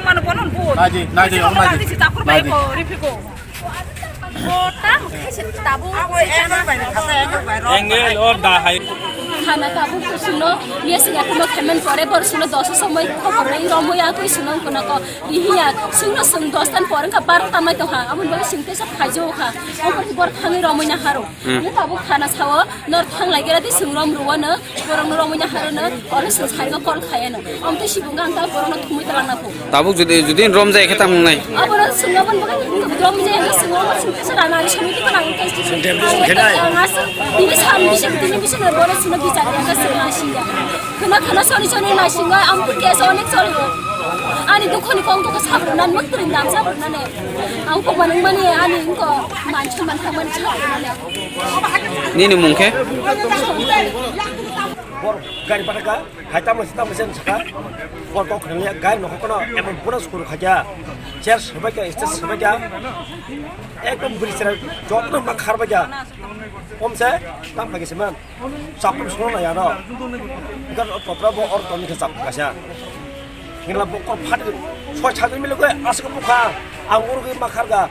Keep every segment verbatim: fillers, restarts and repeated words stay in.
nang mano bono bo. Naidi, naidi, naidi. Naidi si takur bai ko, rifiko. Bo tam khe se tabu. Angle or da hai. Khana tabu kusuno, ye se yakuno khemen pore bor suno dosa somoi khobor nai romo ya kui suno kono ko. Bihiya, sungno sung dos tan por wngkha, baro ta mai tongkha, aboni bagwi sung tesa phaijago kha. Omo khe bor thangwi romwi na haro. Hmm. Nung tabuk khana sao, nor thang lai gera di sung rom rwano, borokno romwi na haro no, oro sung saigo call khaya no. Omo tei sibung ang ta borokno thumui ta langna pho. Tabuk jodi, jodi rom jai khe tamo nai. Abono sung aboni bagwi romwi jai ang sung rom sung tesa rana ari sung tesa rana tesa. Ang asuk dini sam bising, dini bising boro sung bichar ya ka sung asing ya. Khna khna soni soni naisingwi ang putya soni soni. Ani dukhoni kong dukha sabrwknani mwktwrwini dam sabrwknani. Ang kokma nungmani ani wngkha mansa manthangmani sabrwknani. Nini mung khe? Bor gari pataka, hai tamo sita mesen saka. Bor kok khna gari nokho kono emon pura sukuru khaja. Chair sebaika, stage sebaika. Ekdom bwrwi chwrai jotno ma kharbaika. Omse tam phagi seman. Chapung songno nai ano. Bukan o topra bo or toni khe chapung kaisa. Hingla bo kor phat soi sajin mile koi asuk bukha. Ang ur gwi makhar ga.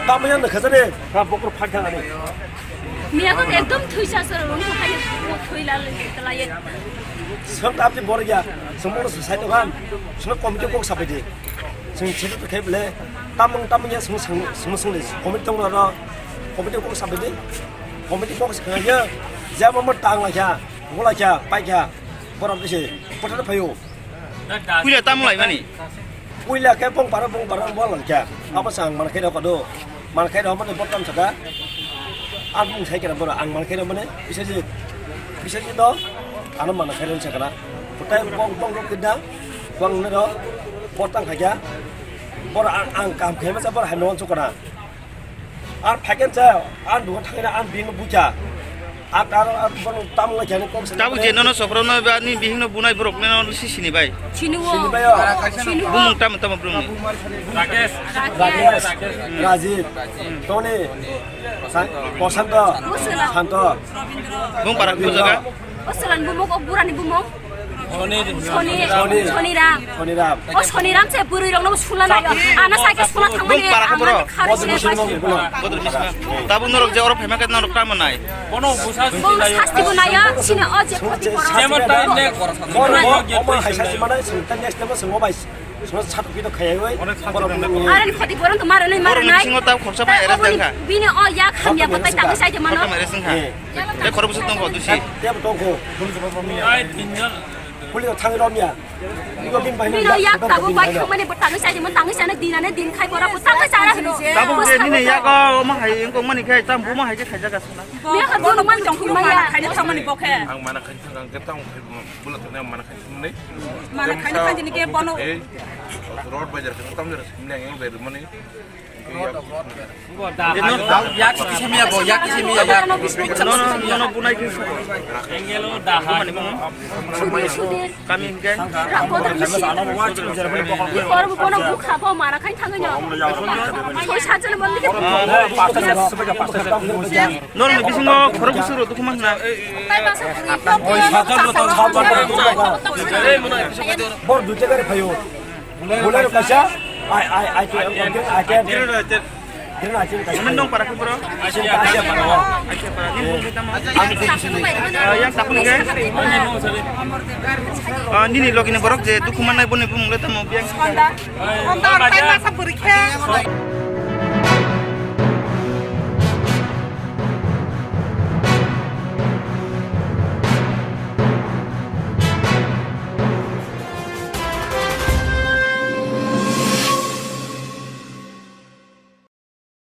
Tamo yang khaja de. Ha bo kor phat thang ani. Miya ko ekdom thui sa sar rong ko khai ko thui la le la ye. Song tap di bor ya. Song mo sai to kan. Song committee kok sapai di. Song chhe to khai bele. Tamung tamung ya song song song song le. Committee tong ro. Committee kok sapai di. Committee kok se khaya, jabo mo tang laikha, bo laikha, paikha, borok ise, pothor phaio. Puila tamo lai mani? Puila khe bong para, bong para, bo laikha. Abo sa ang man khe rok do. Man khe rok mani bottom saka. Ang bung sai khe borok ang man khe rok mani, bisa ji, bisa ji do, ano man khe rok sakana. Putai bong, bong rok kida, bong ne do, bottom khaikha. Borok ang, ang kam khe masa borok hai non sukana. Ar phaikhen cha, ar dukan thangina, ar bini bucha. Ar tar, ar bono tam ngai jani kok sa. Tabuk je nono sophro no ba ni bihing no bunai borok no no si sini bai. Sini o. Sini bai o. Sini o. Bumung tam tam borok ni. Rakesh. Rakesh. Rajiv. Tony. San-, Prashanto. Santo. Bung para ko jaga. O Solan bumung, o Burani bumung. Soni, Soni. Soni. Soniram. Soniram. O Soniram se bwrwi rokno sula nayo. Ana saike sula thangmani. Bung para ko bro. Bodol Misma. Bodol Misma. Tabuk norok je oro phaima khe norok tamo nai. Bung sasti bo nayo. Sini o je khoti koro. Jemon time next. Boro, boro, boro, hai sasi mana, sini time next time sini mobile. Sima sat kito khayai oi, borok nang. Aran khoti boron to maro nai, maro nai. Singo ta khorsa bai era dangkha. Bini o ya khamya batai tang sai de mano. Khorsa bai era sangkha. Te khorok bwswk tongkho dusi. Te bo tongkho. Ai tinjon. Police thang romya. Iko bin bai Bino yak yak tabuk bai thangmani bo tangwi chai mo tangwi chana dinane din khai pora bo tangwi chara hino. Tabuk je nini yago omo hai wngkok mani khe tam buma hai khe khaijak aswk na. Me ha bo man tong ma ya. Khaini thangmani bo khe. Ang mana khaini thang ang khe tamo khai bula thangni ang mana khaini thangni. Mana khaini thang jini khe bono. Ei, rod bajar khe tam jara simle ang bai mani. Yak kisi miya bo, yak kisi miya, yak. No, no, no, no, bunai kisi. Engelo dahai. Sudir, sudir. Kami hingke. Rabo da misi. Iko rabo bono bukha bo mara khai thangwi no. Soi sajana mandi ke. Norok ni bisingo khorok bwswk rok dukhu mankhna. Bor dui tekar phayo. Bolero kaisa, I, I, I can, I can, I can. Grenade, grenade, grenade. Nini nong para kubro? Asia para. Asia para. Nini bung tamo? Yang tapun ke? Nini logi ni borok je dukhu mannai boni bung le tamo biang. Honda, Honda, Honda, Honda, Honda, Honda, Honda,